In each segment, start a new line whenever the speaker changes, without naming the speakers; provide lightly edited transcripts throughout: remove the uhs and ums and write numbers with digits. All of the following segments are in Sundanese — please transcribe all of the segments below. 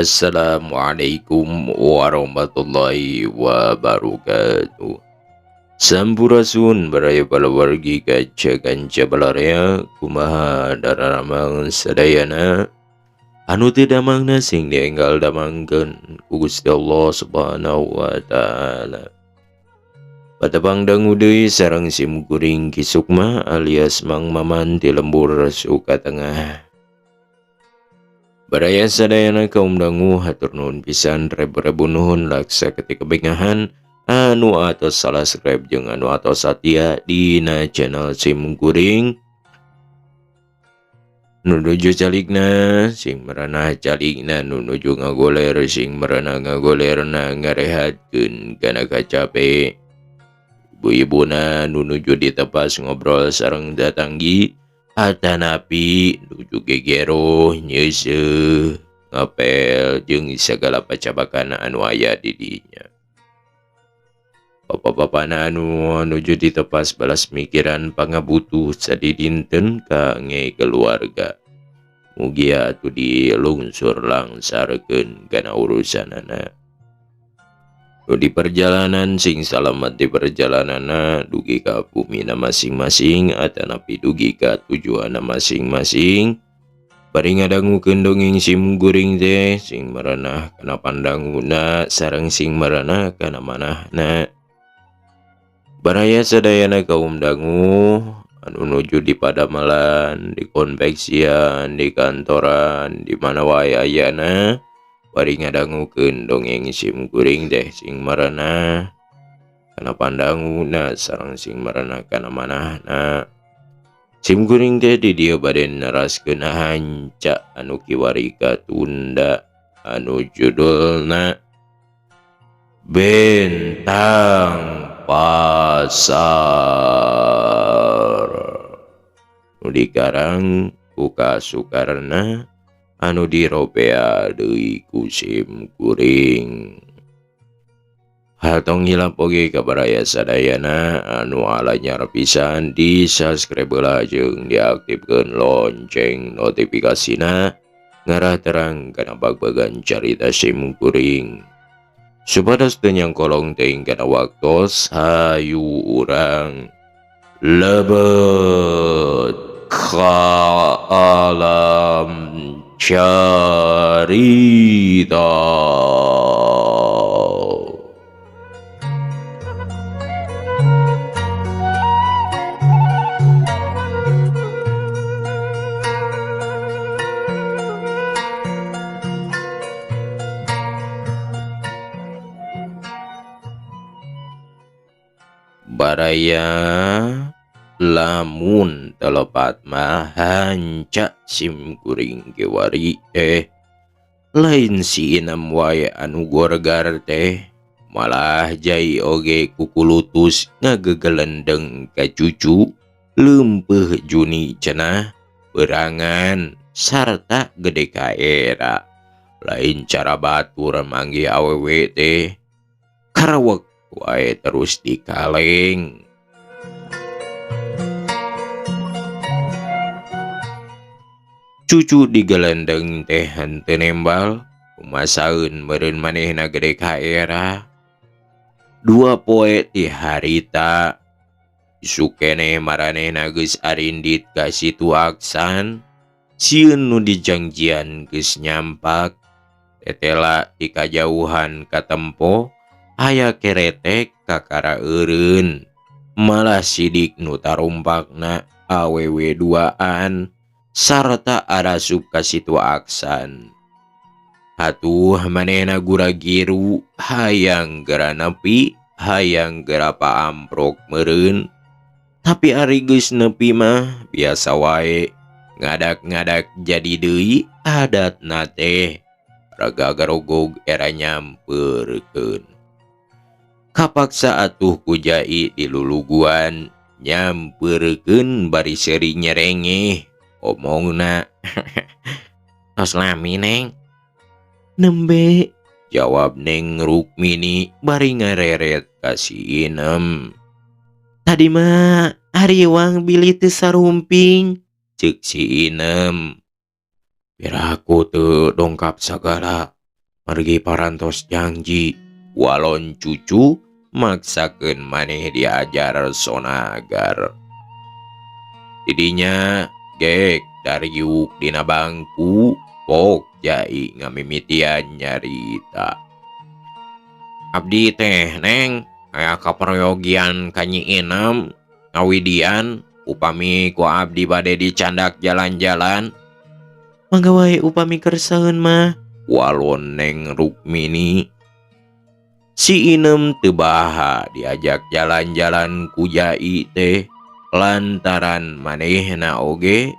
Assalamualaikum warahmatullahi wabarakatuh. Sampurasun baraya palawargi kaca kanca balarea, kumaha daramang sadayana? Anu teu damangna sing dienggal damangkeun ku Gusti Allah Subhanahu wa taala. Patepang dangu deui sareng sim kuring Ki Sukma alias Mang Maman ti lembur Sukatengah. Baraya sadayana kaum dangu, hatur nuhun pisan, rebu-rebu nuhun laksa ketika bengahan anu atos salah subscribe jeung anu atos satia dina channel sim kuring. Nu nuju calikna sing merenah calikna, nu nuju ngagoler sing merenah ngagolerna, ngarehatkeun kana kacape. Ibu-ibuna nu nuju ditepas ngobrol sareng tatanggi atanapi nuju gegero nyeuseuh ngapel jeung sagala pacabakan anu aya di dinya. Bapak-bapana anu nuju ditepas balas mikiran pangabutuh sadidinten kangge keluarga. Mugia atuh dilungsur langsarkeun kana urusanana. Nu di perjalanan sing salamet di perjalananna dugi ka bumina masing-masing atanapi dugi ka tujuanna masing-masing. Bari ngadangukeun dongeng sim kuring teh sing merenah kana pandanguna sareng sing merenah kana manahna. Baraya sadayana kaum dangu anu nuju di padamelan, di konveksian, di kantoran, di mana wae ayana bari ngadangukeun dongeng sim kuring teh sing merenah kana pandanguna sareng sing merenah kana manahna. Sim kuring teh di dieu bade neraskeun hanca anu kiwari katunda anu judulna Bentang Pasar, nu dikarang ku Ka Sukarna anu diropea deui ku sim kuring. Hal tong hilap oge ka baraya sadayana anu alanyar pisan di subscribe heula jeung diaktifkeun lonceng notifikasina ngarah terang kana bag-bagan carita sim kuring. Supados teu nyangkolong teuing kana waktos, hayu urang lebet ka alam carita. Baraya lamun telepat mah hanca sim kuring kiwari lain si Inem wae anu gorgar teh, malah jai oge kukulutus ngagegelendeng ka cucu leumpeuh Juni cenah berangan sarta gede kaera. Lain cara batur manggih awewe teh karawek wae terus dikaleng. Cucu digelendeng teh henteu nembal, kumasaeun meureun manehna gede kaera. Dua poe ti harita isuk keneh maranehna geus arindit ka situ Aksan. Sieun nu dijangjian geus nyampak, tetela ti kajauhan katempo aya keretek kakara eureun. Malah sidik nu tarumpakna awewe duaan sarta arasup ka situ Aksan. Atuh manehna gura-giru hayang gera nepi, hayang gera paamprok meureun. Tapi ari geus nepi mah biasa wae, ngadak-ngadak jadi deui adatna teh. Raga garogog era nyampeurkeun. Kapaksa atuh ku Jai diluluguan nyampeurkeun bari seuri nyerengeh omongna. Tos lami Neng. Nembe, jawab Neng Rukmini bari ngareret ka si Inem. Tadi mah ariwang bilih teu sarumping, ceuk si Inem. Piraku teu dongkap sagala. Margi parantos janji walon cucu maksakeun maneh diajar sonagar. Didinya gek dariuk dina bangku pok jai ngamimitian nyarita. Abdi teh Neng aya kaperyogian ka Nyi Inem ngawidian upami ku abdi bade dicandak jalan-jalan. Mangga wae upami kersaeun mah. Walon Neng Rukmini. Si Inem teu baha diajak jalan-jalan ku Jai teh lantaran manehna oge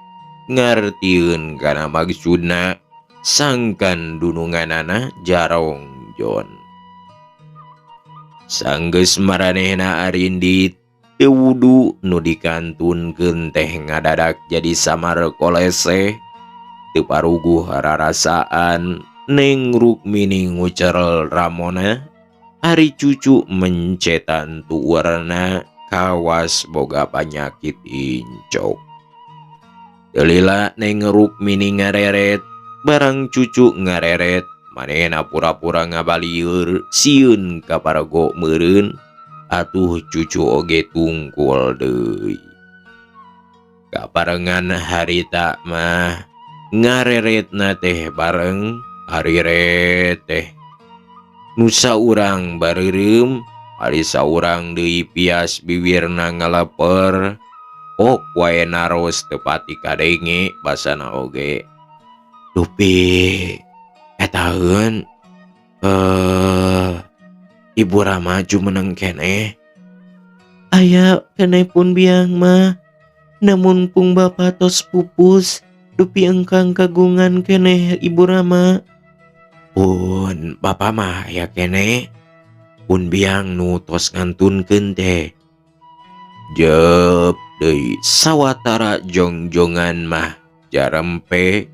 ngartieun kana maksudna sangkan dununganana jarongjon. Sanggeus maranehna arindit teu wudu nu dikantunkeun teh ngadadak jadi samar koleseh teu paruguh rarasaan. Neng Rukmini ngucerel ramona ari cucu mencetan tuurna kawas boga panyakit incok. Delila Neng Rukmini ngareret barang cucu ngareret manehna pura-pura ngabalieur sieun kapargo meureun atuh cucu oge tungkul deui. Kaparengan harita mah ngareretna teh bareng ariret teh. Nu saurang bareureum ari saurang deui pias biwirna ngaleper ok wae naros teu pati kadenge basana oge. Dupi etaeun Ibu Rama jumeneng keneh. Aya keneh pun biang mah namun pung bapa tos pupus dupi engkang kagungan keneh Ibu Rama. Pun bapa mah aya keneh pun biang nu tos ngantunkeun teh. Jep deui sawatara jongjongan mah jarempe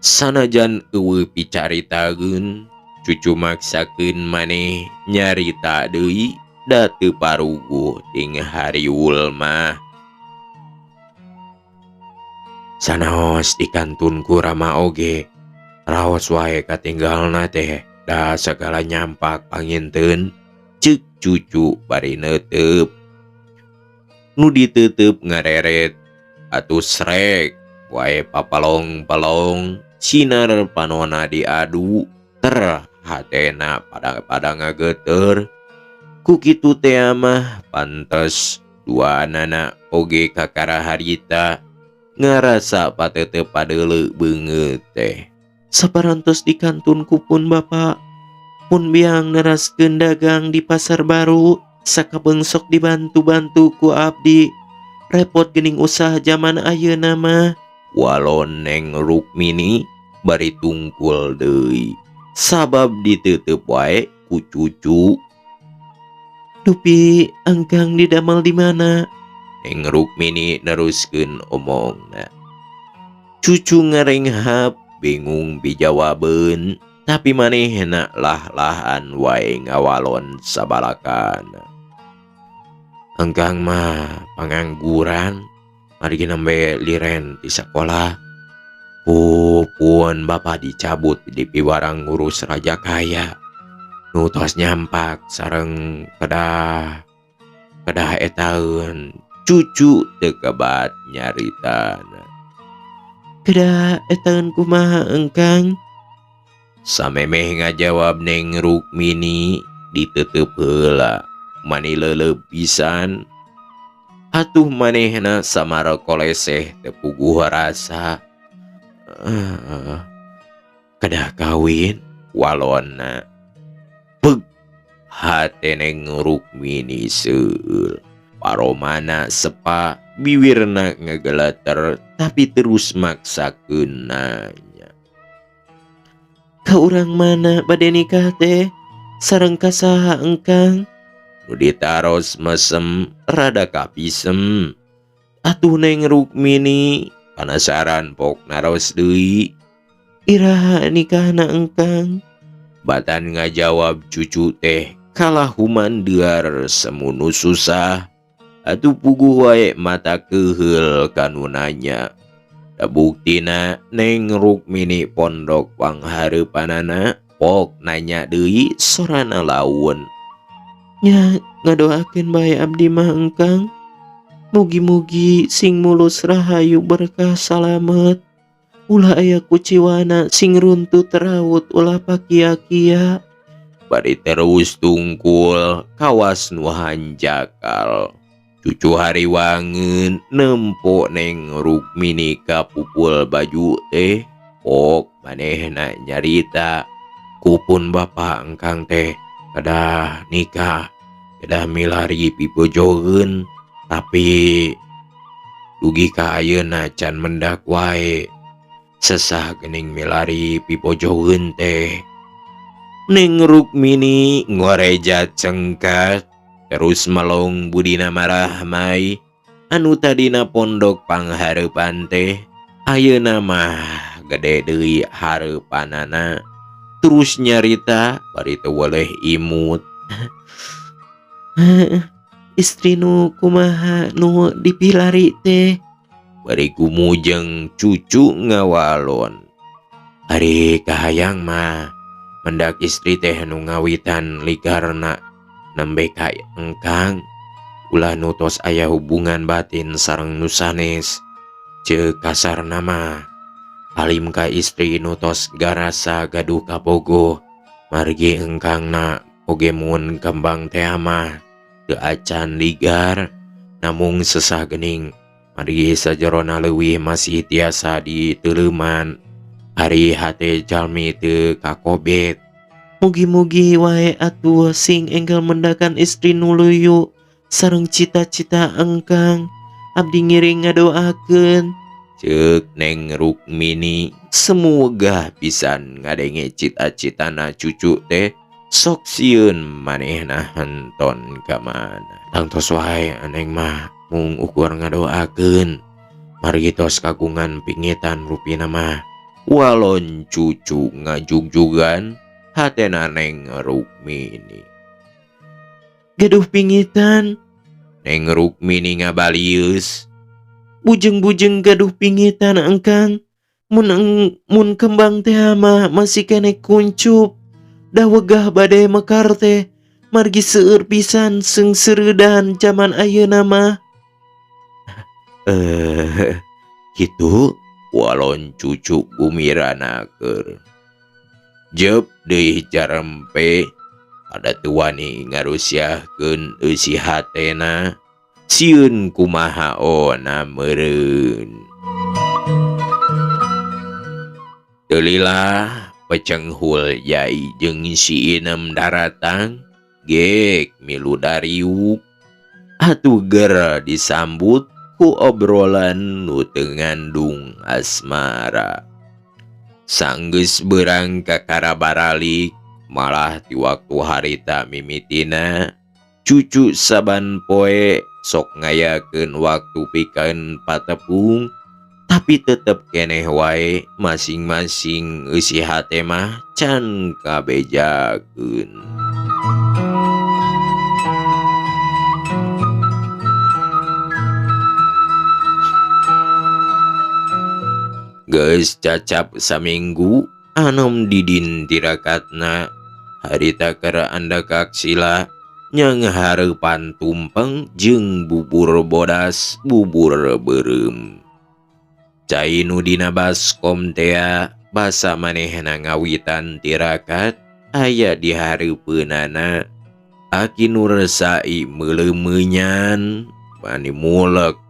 sanajan eueuh picaritaeun cucu maksakeun maneh nyarita deui da teu paruguh ting hariul mah. Sanaos dikantun ku Rama oge raos wae katinggalna teh da sagala nyampak panginten ceuk cucu bari neuteup. Nu diteuteub ngareret atuh srek wae papalong-palong sinar panona diadu ter hatena pada-pada ngageter. Ku kitu teh mah pantes dua nana oge kakara harita ngarasa pateuteup padeuleu beungeut teh. Saparantos dikantun ku pun bapa pun biang neraskeun dagang di pasar baru sakabeung sok dibantu-bantu ku abdi. Repot geuning usaha zaman ayeuna mah. Walon Neng Rukmini bari tungkul deui sabab ditutup wae ku cucu. Dupi engkang didamel di mana? Neng Rukmini neruskeun omongna. Cucu ngarenghap bingung bijawabeun tapi manehna lah-lahan wae ngawalon sabalakana. Engkang mah pangangguran margi nembe liren di sekolah. Pupun bapa dicabut di piwarang ngurus raja kaya. Nu tos nyampak sareng kedah etaeun cucu teu kebat nyaritana. Kedah etaeun kumaha engkang? Samemeh ngajawab Neng Rukmini ditutup heula mani leuleup pisan. Atuh manehna samara koleseh teu puguh rasa. Kedah kawin walonna. Peg hate Neng Rukmini seueul. Paromana sepa biwirna ngageleter tapi terus maksakeun nanya. Ka urang mana bade nikah teh? Sareng ka saha engkang? Nu ditaros mesem rada kapisem. Atuh Neng Rukmini panasaran pok naros deui. Iraha nikahna engkang? Batan ngajawab cucu teh kalahuman dear semunu susah. Atuh puguh wae mata keuheul kanu nanya. Da buktina Neng Rukmini pondok panghareupanana Pok nanya deui sorana laun. Nya ngadoakeun bae abdi mah engkang. Mugi-mugi sing mulus rahayu berkah salamet. Ulah aya kuciwana sing runtut raut ulah pakia-kia. Bari terus tungkul kawas nu hanjakal. Cucu hariwangeun nempo Neng Rukmini kapupul baju teh. Pok manehna nyarita kupun bapak engkang teh kedah nikah kedah milari pibojogeun tapi dugi ka ayeuna can mendak wae sesah geuning milari pibojogeun teh. Neng Rukmini ngoreja cengkat terus melong budina marahmai anu tadina pondok panghareupan teh ayeuna mah gede deui hareupanana. Terus nyarita bari teu weleh imut. Istri nu kumaha nu dipilari teh bari gumujeng cucu ngawalon. Ari kahayang mah mendak istri teh nu ngawitan ligarna nembe ka engkang ulah nu tos aya hubungan batin sareng nu sanes. Ceuk kasarna mah alim ka istri nu tos garasa gaduh kabogoh margi engkangna oge mun kembang teh mah teu acan ligar namung sesah geuning margi sajerona leuwih masih tiasa diteuleuman ari hate jalmi teu kakobet. Mugi-mugi wae atuh sing enggal mendakan istri nu luyu sareng cita-cita engkang abdi ngiring ngadoakeun. Ceuk Neng Rukmini semoga pisan ngadenge cita-citana cucu teh sok sieun manehna henton ka mana. Tangtos wae aneng mah mung ukur ngadoakeun margi tos kagungan pingitan rupina mah. Walon cucu ngajugjugan hatena Neng Rukmini. Gaduh pingitan Neng Rukmini ngabalieus. Bujeng-bujeng gaduh pingitan engkang mun kembang teh mah masih kene kuncup dah wegah bade mekar teh margi seueur pisan seungseuredan jaman ayeuna mah. Kitu walon cucu gumirana keur. Jep deui jarempe ada teu wani ngarusiahkeun eusi hatena sieun kumaha ona meureun. Teu lila pecenghul Yai jeung si Inem daratang gek milu dariuk atuh gera disambut ku obrolan nu teu ngandung asmara. Sanggeus beurang kakara baralik malah di waktu harita mimitina cucu saban poe sok ngayakeun waktu pikeun patepung tapi tetep keneh wae masing-masing eusi hate mah can kabejakeun. Geus cacap saminggu anom didin tirakatna harita keur andakak sila nyanghareupan tumpeng jeung bubur bodas bubur beureum. Cai nu dina baskom tea basa manehna ngawitan tirakat aya di hareupeunana. Aki Nursai meuleumeunyan bani mulek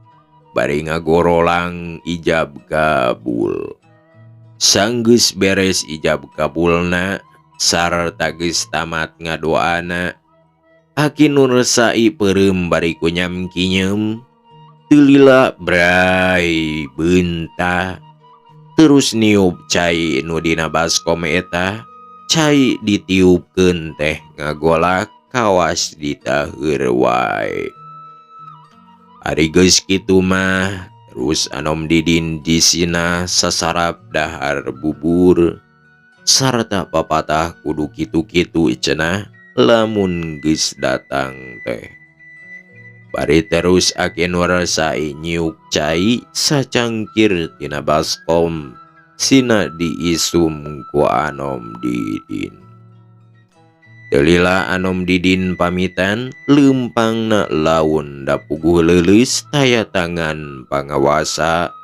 bari ngagorolang ijab kabul. Sanggeus beres ijab kabulna sarta geus tamat ngadoana Aki Nursai peureum bari kunyam kinyem teu lila bray beunta terus niup cai nu dina baskom eta cai ditiupkeun teh ngagolak kawas ditaheur wae. Ari geus kitu mah terus anom didin disina sasarap dahar bubur sarta papatah kudu kitu-kitu cenah lamun geus datang teh. Bari terus Aki Nursai nyiuk cai sacangkir tina baskom. Sina diisum ku Anom Didin. Teu lila Anom Didin pamitan leumpangna laun da puguh leuleus taya tangan pangawasa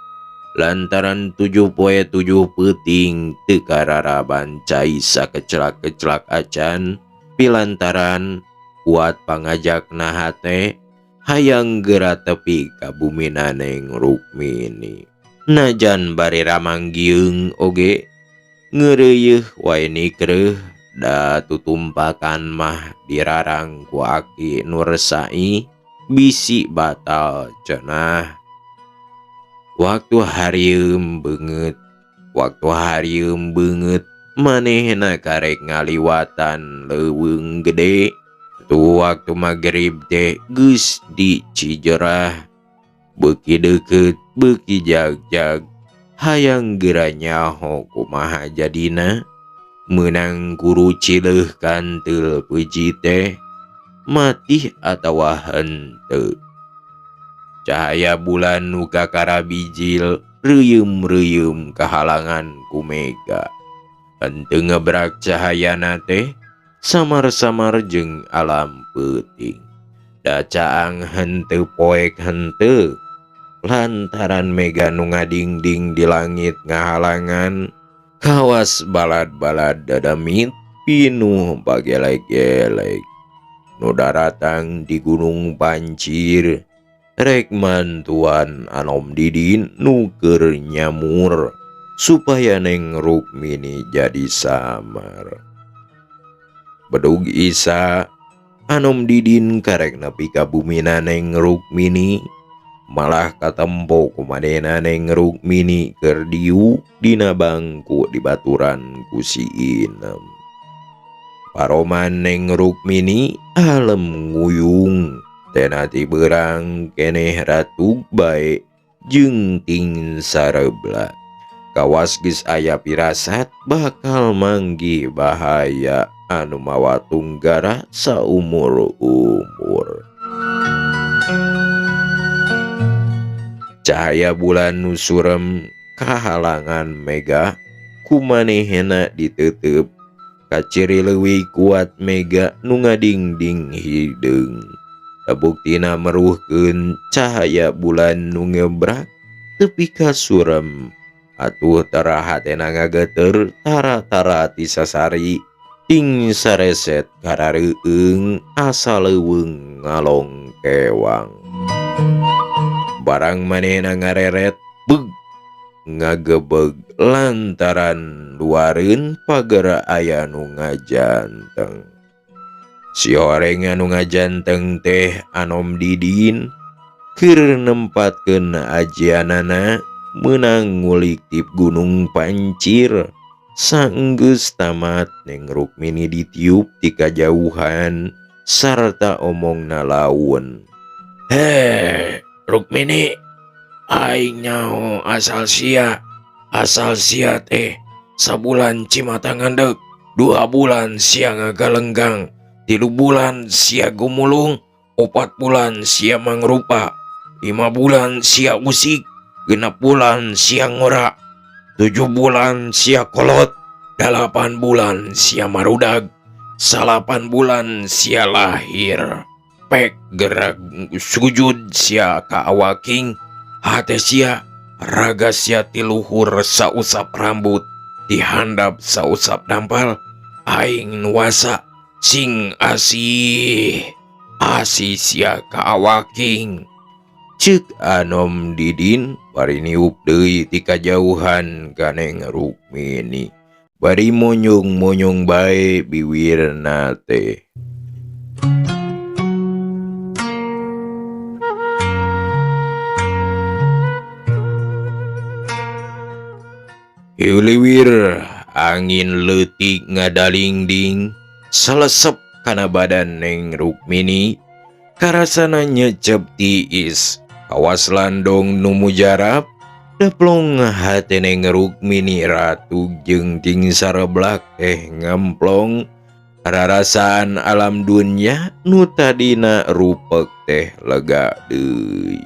lantaran 7 poe 7 peuting teu kararaban cai sakecelak-kecelak acan pilantaran kuat pangajakna hate hayang geura tepi ka bumina Neng Rukmini. Najan bari ramanggiung oge ngeureuyeeh wae nikreuh da tutumpakan mah dirarang ku Aki Nursai bisi batal cenah. Waktu harieum beungeut manehna karek ngaliwatan leuweung gede. Tu waktu magrib teh geus di Cijerah. Beuki deukeut beuki jagjag hayang geura nyaho kumaha jadina meunang guru cileuh kanteul puji teh matih atawa henteu. Cahaya bulan nu kakara bijil reuyeum-reuyeum kahalangan ku mega. Henteu ngebrak cahayana teh samar-samar jeung alam peuting. Da caang henteu poek henteu lantaran mega nu ngadingding di langit ngahalangan kawas balad-balad dadamit pinuh bagelek-gelek. Nu daratang di Gunung Pancir rek mantuan Anom Didin nu keur nyamur supaya Neng Rukmini jadi samar. Bedug Isa Anom Didin karek nepi ka bumina Neng Rukmini malah katempo kumanehna Neng Rukmini keur diuk dina bangku di baturan ku si Inem. Paroman Neng Rukmini alem nguyung tenati beurang keneh ratug bae jeung ting sarebla. Kawas geus aya pirasat bakal manggih bahaya anu mawa tunggara saumur-umur. Cahaya bulan nu surem kahalangan mega kumanehna diteuteup kaciri leuwih kuat mega nu ngadingding hideung. Kabuktina meruhkeun cahaya bulan nu ngebrak tepi ka surem. Atuh tara hatena ngageter tara-tara ti sasari ting sareset karareueung asa leuweung ngalong kewang. Barang manehna ngareret beg ngagebeg lantaran luareun pagera aya nu ngajanteng. Si horeng anu ngajanteng teh Anom Didin keur nempatkeun ajianana meunang ngulik tip Gunung Pancir. Sanggeus tamat Neng Rukmini ditiup ti kajauhan sarta omongna laun.
Heh, Rukmini, aing nyaho asal sia teh sabulan cimata ngandek, 2 bulan sia ngagalenggang, 3 bulan sia gumulung, 4 bulan sia mangrupa, 5 bulan sia usik, 6 bulan sia ngora, 7 bulan sia kolot, 8 bulan sia marudag, 9 bulan sia lahir. Pek gerak sujud sia ka awaking, hate sia raga sia tiluhur sausap rambut, dihandap sausap dampal, aing nuasa sing asih asih sia ka awaking.
Ceuk Anom Didin bari niup deui ti kajauhan ka Neng Rukmini bari monyong-monyong bae biwirna teh. Hiuliwir angin leutik ngadalingding salesep kana badan Neng Rukmini karasana nyecep tiis kawas landong nu mujarab deplong hate Neng Rukmini ratu jeung ting sareblak teh ngamplong rarasaan alam dunya nu tadina rupek teh lega deui.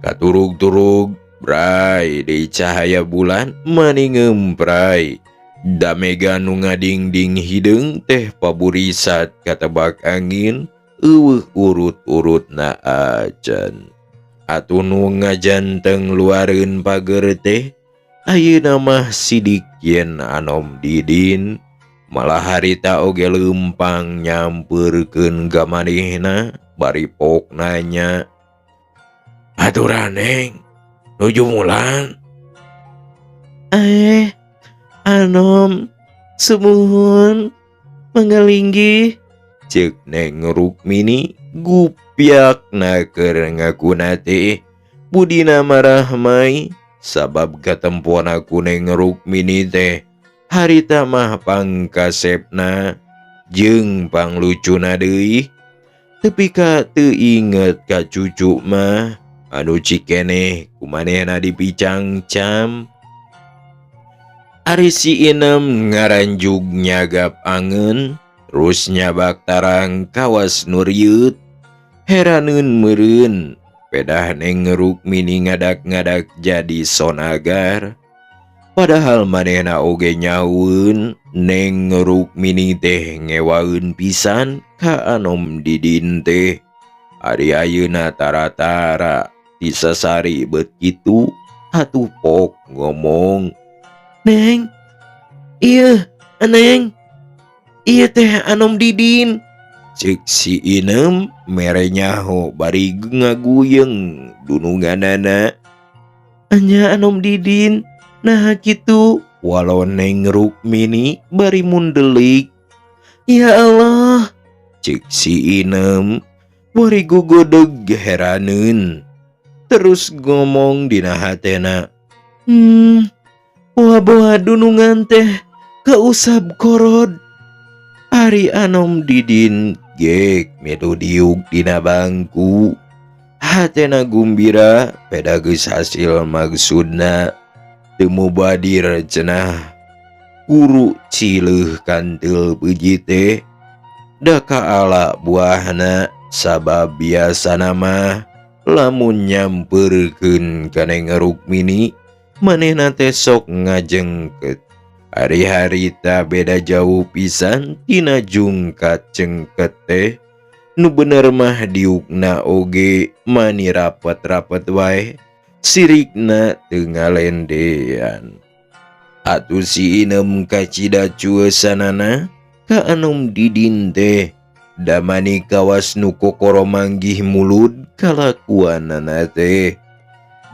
Katurug-turug Bray di cahaya bulan mani ngempray. Damega nu ngadingding hideung teh paburisat katebak angin eueuh urut-urutna acan. Atuh nu ngajanteng luareun pager teh ayeuna mah sidik yen Anom Didin. Malah harita oge leumpang nyampeurkeun ka manehna bari pok nanya.
Aturan Neng, nuju mulan.
Anom, sumuhun, manggalinggih. Ceuk Neng Rukmini gupiakna keur ngakuna teh. Budina marahmai sabab katempona ku Neng Rukmini teh. Harita mah pangkasepna jeung panglucuna deui. Tepi ka teu inget ka cucu mah anu cikeneh kumanehna dipicangcam. Ari si Inem ngaranjug nyagap angeun terus nyabak tarang kawas nu rieut. Heraneun meureun pedah Neng Rukmini ngadak-ngadak jadi sonagar. Padahal manehna oge nyaweun Neng Rukmini teh ngewaeun pisan ka Anom Didin teh. Ari ayeuna tara-tara tisasari beut kitu atuh pok ngomong. Neng, ieu Neng, ieu teh Anom Didin. Ceuk si Inem mere nyaho bari ngaguyeng dununganana. Anya Anom Didin. Nah kitu walau Neng Rukmini bari mundelik. Ya Allah, ceuk si Inem bari gugodeg heraneun. Terus ngomong dina hatena, boa-boa dunungan teh kausap korod. Ari Anom Didin gek milu diuk dina bangku. Hatena gumbira peda geus hasil maksudna. Teu mubadir cenah guru cileuh kanteul beuji teh. Da kaala buahna sabab biasana mah lamun nyampeurkeun ka Neng Rukmini manehna teh sok ngajengket. Ari harita beda jauh pisan tina jungkat cengket teh. Nu bener mah diukna oge mani rapet-rapet wae. Sirikna teu ngalendean. Atuh si Inem kacida cueusanana ka Anom Didin teh. Damani kawas nu kokoro manggih mulud kalakuanana teh.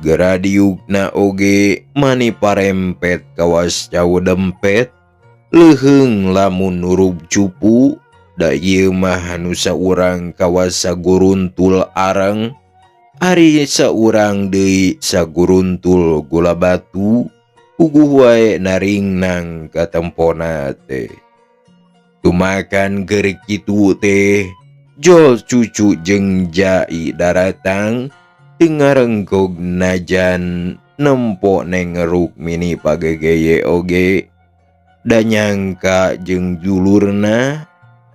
Gera diukna oge mani parempet kawas cau dempet. Leuheung lamun nurub cupu. Da ieu mah nu saurang kawas saguruntul areng. Ari saurang deui saguruntul gula batu. Puguh wae naringnang katempona teh. Tumakan keur kitu teh jol cucu jeung jai daratang teu ngarengkog najan nempo Neng Rukmini pagegeye oge. Da nyangka jeung julurna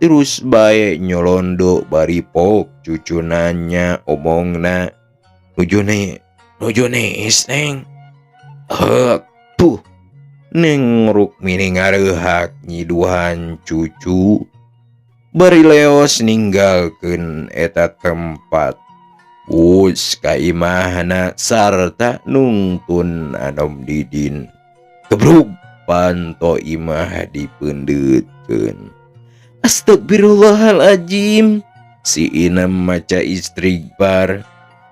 terus bae nyolondo bari pok cucu nanya omongna.
Nuju neis Neng.
Heuk tuh Neng Rukmini ngareuhak nyiduhan cucu. Bari leos ninggalkeun eta tempat. Us ka imahna sarta nungtun Anom Didin. Gebrug panto imah dipeundeutkeun. Astagfirullahalajim. Si Inem maca istighfar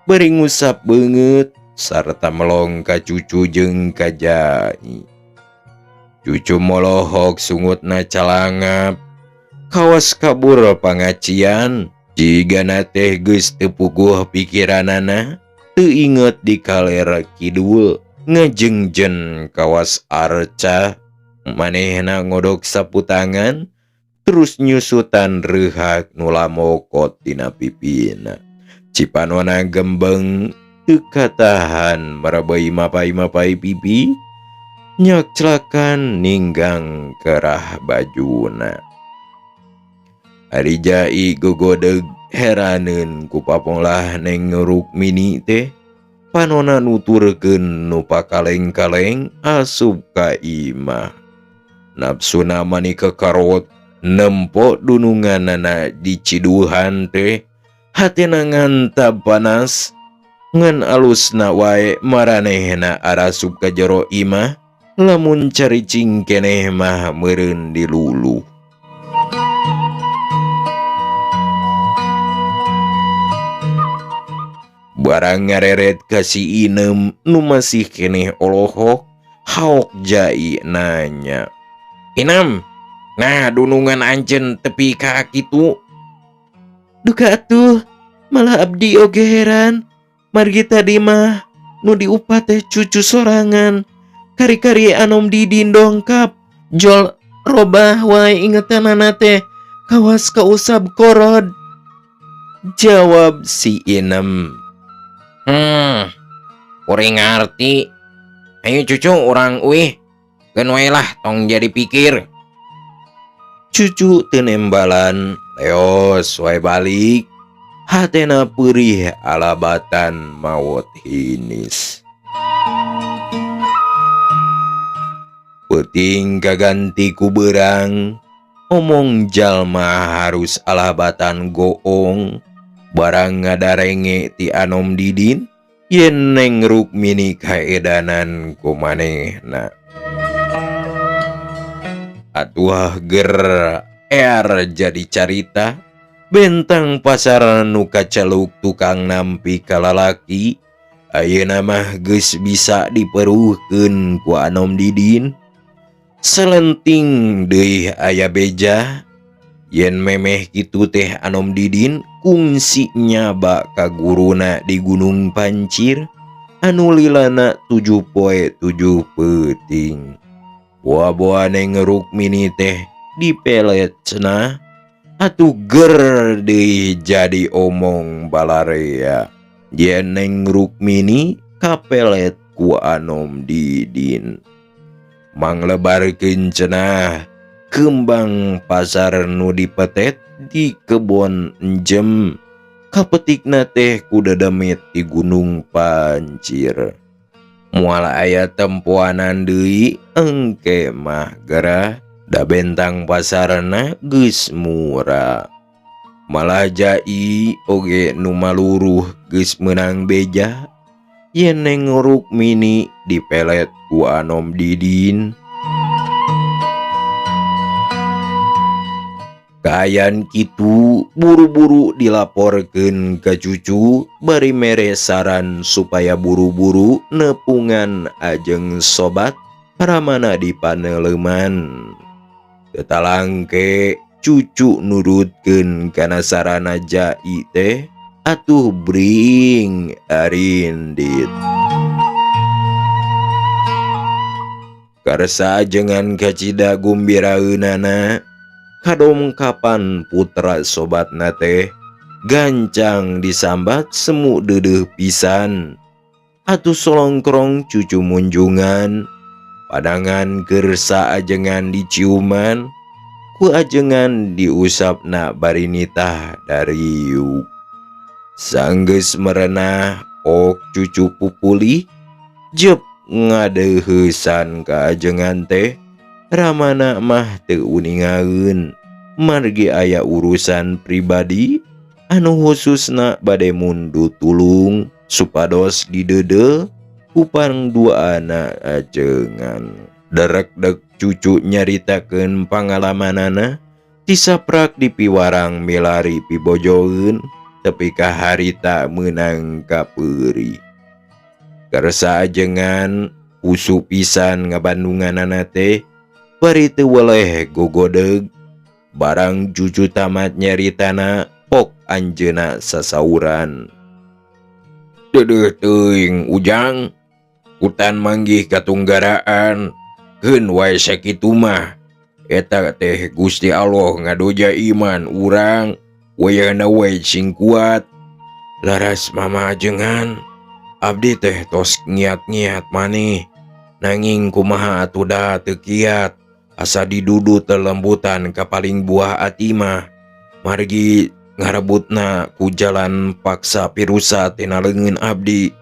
bari ngusap beungeut sarta melong ka cucu jeung ka jai. Cucu molohok sungutna calangap. Kawas kabur pangacian. Jigana teh geus teu puguh pikiranana, teu inget di kaler kidul ngajengjen kawas arca. Manehna ngodok sapu tangan terus nyusutan reuhak nu lamokot dina pipina. Cipanona gembeng teu katahan merebeuy mapai-mapai pipi, nyakclakan ninggang kerah bajuna. Ari jai gogodeg heraneun ku paponglah Neng Rukmini teh. Panona nuturkeun nu pakaleng-kaleng asup ka imah. Nafsuna mani kekarot nempo dununganana di ciduhan teh hatena ngantab panas ngan alusna wae maranehna arasup ka jero imah lamun caricing keneh mah meureun diluluh. Barang ngareret ka si Inem nu masih keneh olohok haok Jai nanya.
Inem, nah dunungan anjeun tepi ka kitu.
Duka atuh, malah abdi oge heran. Margi tadi mah nu diupat teh cucu sorangan. Kari-kari Anom Didin dongkap. Jol robah wae ingetanana teh kawas kausap korod. Jawab si Inem.
Kuring ngarti. Ayo cucu urang uih. Keun wae lah tong jadi pikir.
Cucu teu nembalan, leos wae balik. Hatena peurih alabatan maot hinis. Peuting kaganti ku beurang, omong jalma harus alabatan goong. Barang ngadarenge ti Anom Didin, yen Neng Rukmini kaedanan ku manehna. Atuh ger er jadi carita, bentang pasar nu kaceluk tukang nampi kalalaki, ayeuna mah geus bisa diperuhkeun ku Anom Didin. Selenting deui aya beja, yen memeh kitu teh Anom Didin kungsi nyaba ka guruna di Gunung Pancir anu lilana 7 poe 7 peuting. Boa-boa Neng Rukmini teh dipelet cenah atuh ger deui jadi omong balarea. Yen Neng Rukmini kapelet ku Anom Didin. Manglebarkeun cenah kembang pasar nu dipetet di kebon enjem kapetikna teh ku dedemit di Gunung Pancir. Moal aya tempoanan deui engke mah gerah da bentang pasarna geus murah. Malah Jai oge nu maluruh geus meunang beja yen Neng Rukmini dipelet ku Anom Didin. Kaayaan kitu buru-buru dilaporkeun ka cucu bari mere saran supaya buru-buru nepungan ajeng sobat paramana di paneleman. Tetalangke cucu nurutkeun kana sarana Jai teh atuh bring arindit. Karsa ajengan kacida gumbiraeunana kadongkapan putra sobatna teh gancang disambat semu deudeuh pisan. Atuh solongkrong cucu munjungan padangan kersa ajengan diciuman ku ajengan diusapna bari nitah dariuk. Sanggeus merenah ok cucu pupulih jep ngadeuheusan ka ajengan teh. Ramana mah teu uningaeun margi aya urusan pribadi anu khususna bade mundut tulung supados dideudeuh ku pangduana ajengan. Derekdek cucu nyaritakeun pangalamanana tisaprak dipiwarang milari pibojoeun tepi ka harita meunang kapeuri. Karsa ajengan usu pisan ngabandunganana teh bari teu weleh gogodeg. Barang cucu tamat nyaritana pok anjeunna sasauran. Deudeuh teuing Ujang, hutan manggih katunggaraan keun wae sakitu mah. Eta teh Gusti Allah ngadoja iman urang wayahna wae sing kuat. Laras mama ajengan, abdi teh tos ngiat-ngiat maneh. Nanging kumaha atuh da teu kiat. Asa didudut telembutan ka paling buah ati mah. Margi ngarebutna ku jalan paksa pirusa tina leungeun abdi.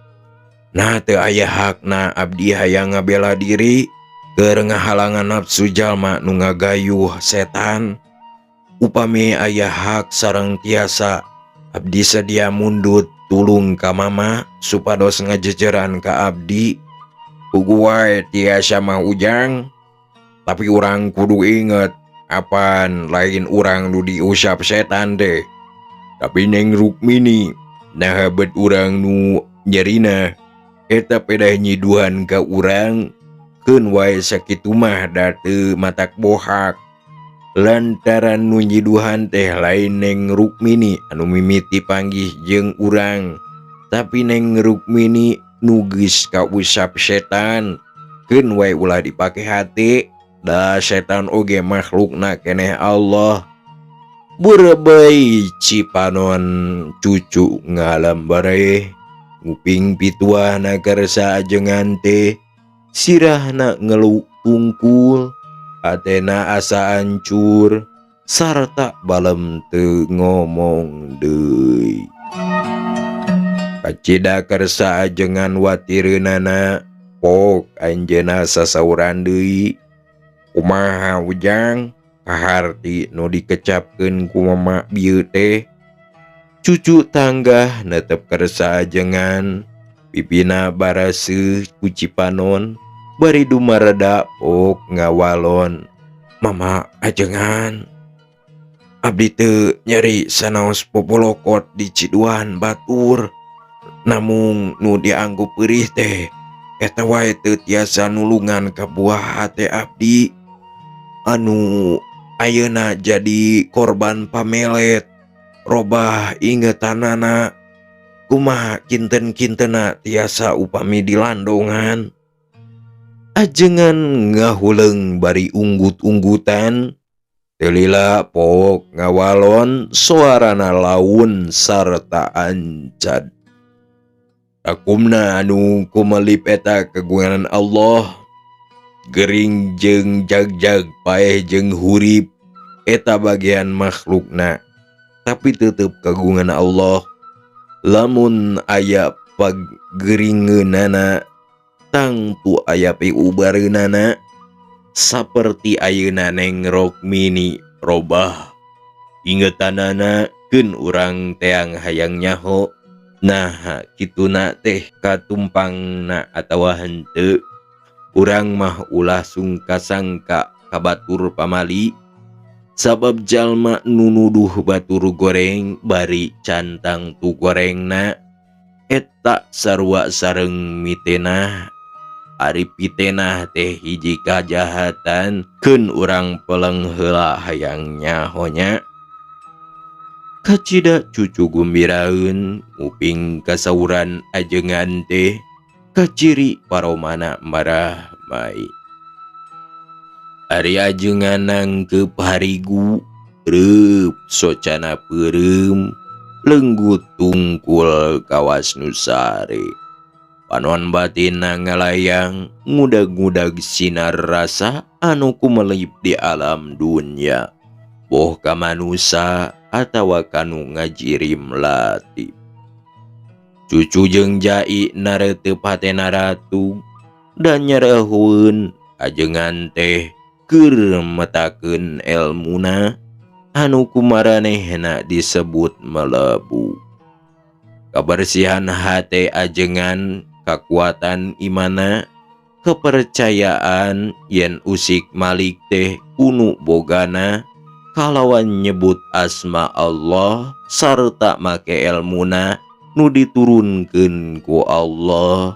Nah teu aya hakna abdi hayang ngabela diri keur ngahalangan nafsu jalma nu ngagayuh setan. Upami aya hak sareng tiasa abdi sedia mundut tulung ka mama supados ngajejeran ka abdi. Puguh wae tiasa mah Ujang, tapi urang kudu inget apan lain urang nu diusap setan teh, tapi Neng Rukmini. Nah bet urang nu nyerina eta pedah nyiduhan ka urang, keun wae sakitu mah da teu matak bohak. Lantaran nu nyiduhan teh lain Neng Rukmini anu mimiti panggih jeung urang, tapi Neng Rukmini nu geus kausap setan. Keun wae ulah dipake hate, da setan oge makhlukna keneh Allah. Burebei cipanon cucu ngalambareh nguping pituahna karsa ajengan teh, sirahna ngeluk tungkul, atena asa hancur sarta balem teu ngomong deui. Kacida kersa ajengan watireunana pok anjeunna sasauran deui. Kumaha Ujang kaharti nu dikecapkeun ku mama bieu teh? Cucu tanggah netep kersa ajengan, pipina baraseuh ku cipanon bari dumareda pok ngawalon. Mama ajengan, abdi teu nyeri sanaos popolokot di ciduan batur, namung nu dianggo peurih teh eta wae teu tiasa nulungan ka buah hate abdi anu ayeuna jadi korban pamelet. Robah ingetanana kumaha kinten-kintena tiasa upami dilandongan. Ajengan ngahuleung bari unggut-unggutan, teu lila pok ngawalon soarana laun sarta ancad. Akumna anu kumelip eta kagungan Allah, gering jeung jagjag paeh jeung hurip eta bagian makhlukna, tapi tetep kagungan Allah. Lamun aya pageringeunana tangtu aya piubareunana, saperti ayeuna Neng Rukmini robah ingetanana keun urang teang hayang nyaho. Nah kituna teh katumpangna atawa henteu, urang mah ulah sungka-sangka ka batur pamali, sabab jalma nu nuduh batur goreng bari cantang tu gorengna eta sarua sareng mitenah. Ari pitenah teh hiji kajahatan, keun urang peleng heula hayang nyahonya. Kacida cucu gumbiraeun nguping kasauran ajengan teh, kaciri paromana marah mai. Ari ajengan nangkep harigu, reup socana peureum, lenggut tungkul kawas nu sare. Panon batinna ngalayang, ngudag-ngudag sinar rasa anu kumelip di alam dunya, boh ka manusa atawa kanu ngajirim latip. Cucu jeung jai nareuteup hatena ratu dan nyereuheun ajengan teh keur metakeun elmuna anu kumaranehna disebut melebu. Kabersihan hate ajengan, kakuatan imana, kepercayaan yen usik malik teh kunu bogana kalawan nyebut asma Allah sarta make elmuna nu diturunkeun ku Allah.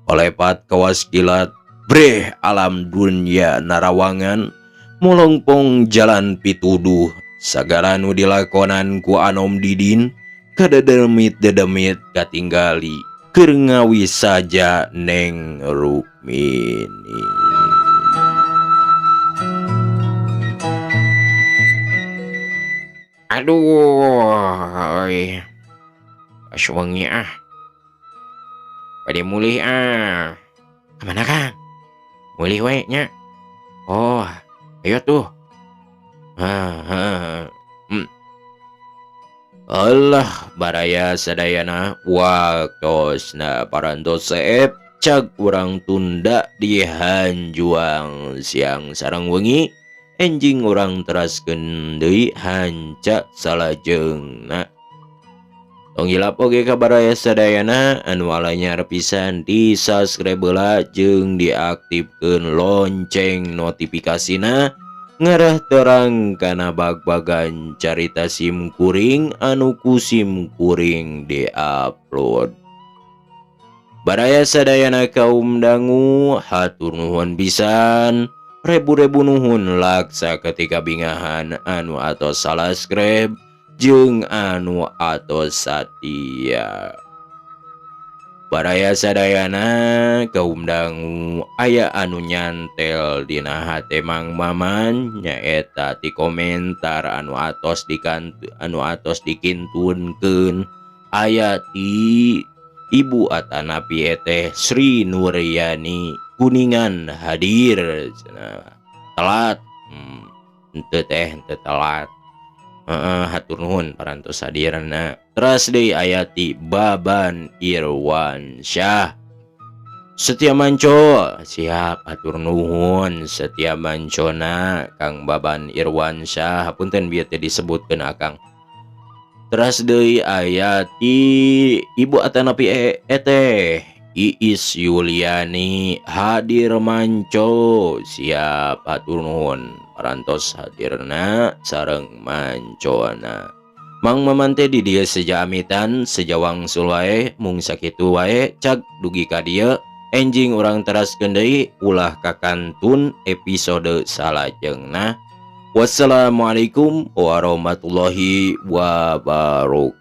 Olepat kawas kilat breh alam dunya narawangan, molongpong jalan pituduh, sagala nu dilakonan ku Anom Didin kadedemit-dedemit katinggali keur ngawi saja Neng Rukmini.
Aduh, oi. Asuwengi ah. Bade mulih ah. Kamana Kang? Mulih we nya. Oh, ayo tuh. Ha, ha.
Allah baraya sadayana, waktosna parantos seep, cag urang tunda di hanjuang siang sareng wengi. Enjing urang teraskeun deui hanca salajengna. Tong hilap oge ka baraya sadayana anu alanyar pisan di subscribe heula jeung diaktifkeun lonceng notifikasina, ngarah terang kana bag-bagan carita sim kuring anu ku sim kuring diupload. Baraya sadayana kaum dangu, hatur nuhun pisan, rebu-rebu nuhun laksa ketika bingahan anu atos subscribe jeung anu atos satia. Baraya sadayana kaum dangu, aya anu nyantel dina hate Mang Maman nyaeta ti komentar anu atos anu atos dikintunkeun, aya ti Ibu atanapi Eteh Sri Nuryani Kuningan hadir cenah. Telat, henteu teh, henteu telat. Heeh, hatur nuhun parantos hadirna. Teras deui aya ti Baban Irwansyah. Setia Manco, siap, hatur nuhun setia mancona Kang Baban Irwansyah. Hapunten bieu teh disebutkeun Akang. Teras deui aya ti Ibu atanapi Eteh Iis Yuliani hadir manco, siap, hatur nuhun parantos hadirna sareng mancona. Mang Maman teh di dieu seja amitan, seja wangsul wae, mung sakitu wae cag dugi ka dieu. Enjing urang teraskeun deui, ulah kakantun episode salajengna. Wassalamualaikum warahmatullahi wabarakatuh.